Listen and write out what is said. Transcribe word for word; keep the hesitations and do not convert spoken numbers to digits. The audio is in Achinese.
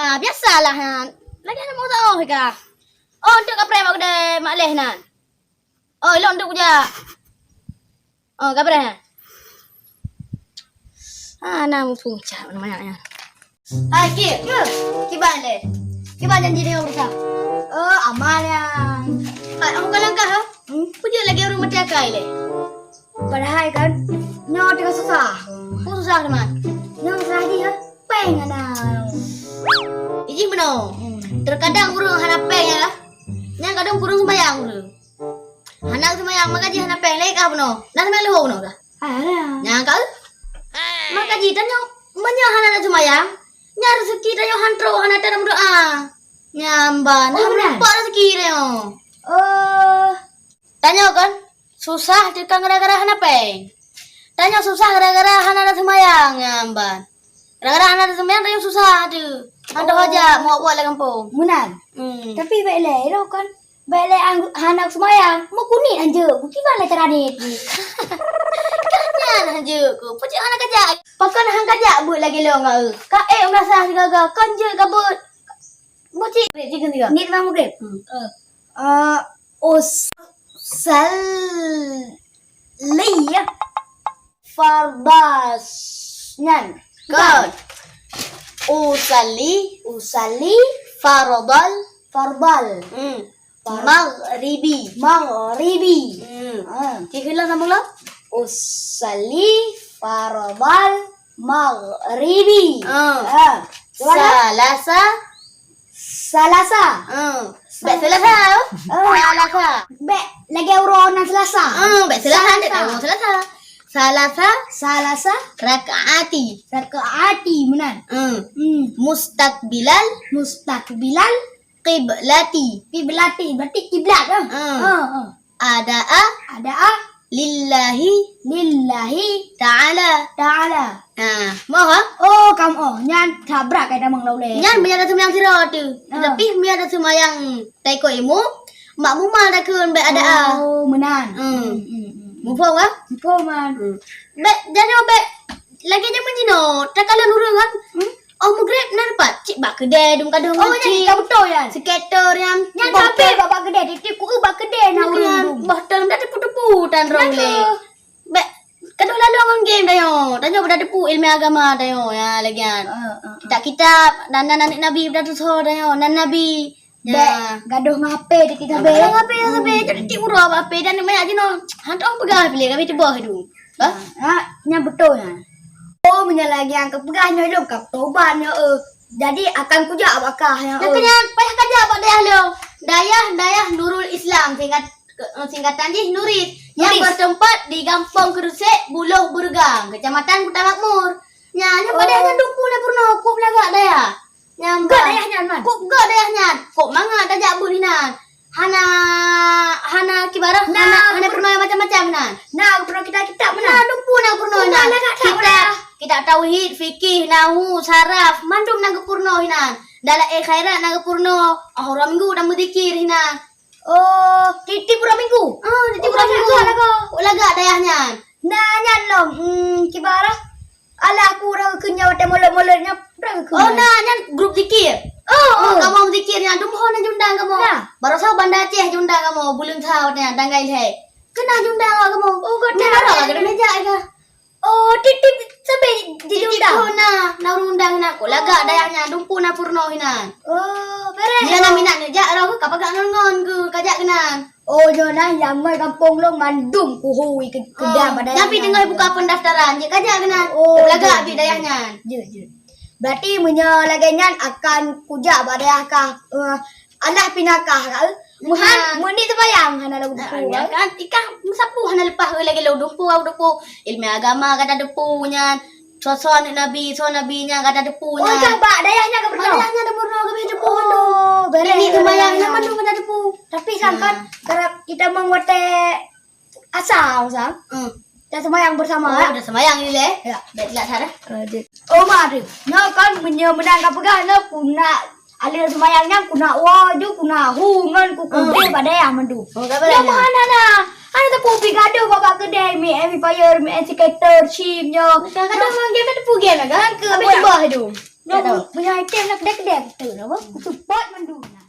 Ah, biasalah nyan. Lagèe aneuk muda oh ka. Oh, untuk kapreh bak keudè Mak Leh nan. Oh, ilong untuk kujak. Oh, kapreh. Ah, na muphom cak banyak nyan. Hai, Kik. Ya. Kiban lé. Kiban janji nyoe beurasa. Oh, aman ya. Hai, aku ka langkah, ha? Hmm? Peujeuet lagèe ureueng maté akai lé. Padahai kan, nyoe teuka susah. Peue susah teuma? Nyoe susah jih, ha? Péng hana. Ijih meunoe. Hmm. Terkadang ureueng hana péng ya. Nyang kadang kurang sembayang ureueng. Hana sembayang, maka jih hana péng lé kah bunoe. Na sembayang leuhô bunoe kah? Hana. Nyang ka? Maka jih tanyoe meunyoe hana na sembayang, nyan rezeki tanyoe han trok hana tatem doa. Nyan ban, oh, hana meunan. Nampak rezeki tanyoe. Oh. Tanyoe kan susah teuka gara-gara hana péng. Tanyoe susah gara-gara hana na sembayang, nyan ban. Gara-gara hana na sembayang tanyoe susah teuh. Hana oh. Hajat meuwak-wak lam gampông. Meunan. Hmm. Tapi bèk lé, iro kan. Bèk lé ang-, hana sembayang. Meukunik anjeuk. Kiban lé cara niet. Kan nyan anjeuk ku. Peucit hana kajak. Pakon hana kajak beuet lagèe lôn ngon eu. Ka ék meurasa sigaga. Kan jeuet ka beuet. Beucit. Niet bang mugrib. Hmm. Eh, us-, sal-, li, ya. Fardal nyan. Kon. Usalli. Usalli. Fardal. Fardal. Hmm. Far- Maghribi. Maghribi. Hmm. Ha. Tiga lah nama lah? Usalli fardal maghribi. Ha. Ha. Cuba lah. Salasa. Salasa. Hmm. Bèk Selasa. Oh. Salasa. Bèk lagèe uroe nan Selasa. Hmm, bèk Selasa, Selasa. Dek tahu Selasa. Salasa. Salasa. Rakaati. Rakaati, meunan. Hmm. Hmm. Mustaqbilal. Mustaqbilal. Qiblati. Qiblati, berarti kiblat lah. Hmm. Ha, ha. Ada'a. Ada'a. Lillahi. Lillahi. Ta'ala. Ta'ala. Ha, moh, ha? Oh, kam oh. Nyan that brat kai tamong laulé. Nyan meunyo taseumayang sidroe teuh. Ah. Tapi meunyo taseumayang taikot imum, makmuma takheun bèk ada'a. Oh, meunan. Hmm. Hmm, hmm, hmm. Muphom, ha? Muphom, man. Hmm. Bèk, janyoe bèk lagèe jameun jinoe, takalon ureueng kan? Hmm? Oh, mugreb na pat cit bak keudè dum kadang. Oh, nyan cit ka beutôi nyan. Skater nyan. Nyan boh sabe bak, bak keudè, tiep-tiep ku bak keudè na ureueng dum. Boh tem dah teupeu-teupeu tan rong lé. Bèk, kadang lalu ngon game tanyoe. Tanyoe beuda teupeu ilmu agama tanyoe, ya, lagèe nyan. Ah, ah, ah. Kitab-kitab, dan, dan aneuk Nabi beuda tusoe tanyoe, nan Nabi. Ya. Bèk, gadoh ngon H P di kita. Gadoh ngon H P, H P. Jadi tiep uroe bak H P dan banyak jinoe. Hantom peugah pilih kami teuboh itu. Bah? Ha, nyan beutôi nyan. Oh, meunyoe lagèe nyang kapeugah nyoe lôn ka tobat nyoe, eh. Jadi akan kujak bak kah nyoe, eh. Nyan payah kajak bak dayah lôn. Dayah, Dayah Nurul Islam, singkat-, eh, singkatan jih Nuris. Nuris. Nyang bertempat di Gampông Keudusek, Buloh Beuregang, Kecamatan Kuta Makmur. Nyan, nyan padahai nyan dumpeue na peurunoe, kôb lagak dayah. Nyan ban. Gèt dayah nyan, man. Kôb gèt dayah nyan. Kôb mangat tajak beuet inan. Hana, hana kibarah, na hana, hana peurunoe macam-macam nan. Na peurunoe kitab-kitab meunan. Na dumpeue na peurunoe nan. Kitab, kitab tauhid, fikih, nahwu, saraf, mandum na geupeurunoe inan. Dalam, eh, khairat na geupeurunoe. Ah, uroe minggu na meuzikir inan. Oh, tiep-tiep uroe minggu? Ah, tiep-tiep uroe minggu. Lagak, lagak. Lagak dayah nyan. Na nyan lom, hmm, kibarah. Alah, aku ureueng keu nyoe watèe molot-molot nyan, ureueng keu. Oh, na nyan grup zikir. Oh, oh, oh. Kamoe zikir nyan, dumpeue na jiundang kamoe. Nah. Baroesa Banda Aceh jiundang kamoe, buleuen sa watèe nyan, tanggai lhèe. Keunan jiundang awak kamoe. Oh, gèt. Nyan baroe lagèe meja ka. Oh, tiep-tiep sabe jiundang. Tiep-tiep na, na ureueng undang na. Kok lagak dayah nyan, dumpeue na peurunoe inan. Oh, beureh. Nyan na minat neujak roh, ka pakat ngon-ngon keu kajak keunan. Oh, nyoe na nyang gampông lôn mandum kuhôi keu, keu dam pada. Tapi teungoh buka pendaftaran jeuet kajak keunan. Oh, lagak jeuet, bit dayah nyan. Jeuet, jeuet. Berarti meunyoe lagèe nyan akan kujak bak dayah kah, eh, alah pinakah kah, eh? Meuhan, meuni teubayang hana lagak dumpeue, kan? Ikah meusapeue hana leupah, eh, lagèe lôn dumpeue, dumpeue. Ilmu agama ka tateupeue nyan. Soe-soe aneuk Nabi, soe Nabi nyan ka tateupeue nyan. Oh, ikah bak dayah nyan ka peurunoe? Bak dayah nyan ka peurunoe, ka teupeue. Oh, beureh. Ini teumayang nyan mandum ka tateupeue. Tapi sang kan, karab kita meuwatèe asa, sang. Hmm. Dah sembahyang bersama, oh, ya? Dah sembahyang ni, leh? Ya. Baik, tidak salah. Oh, mak tu. Nyoe kan, meunyoe meunan ka peugah, nyoe ku nak alèh sembahyang nyan, ku nak woe ju, ku nak hu ngon ku kudeh bak dayah mandum. Oh, tak apa. Nyoe meuhana na. Hana teupeu pi gadoh bak, bak keudè, mi amplifier, mi amplificator, sim nyoe. Kadang-kadang orang game teupeu game kan? Ke habis bah tu. Nyoe meunyoe item na kedek-kedek tu na, bah. Support mandum na.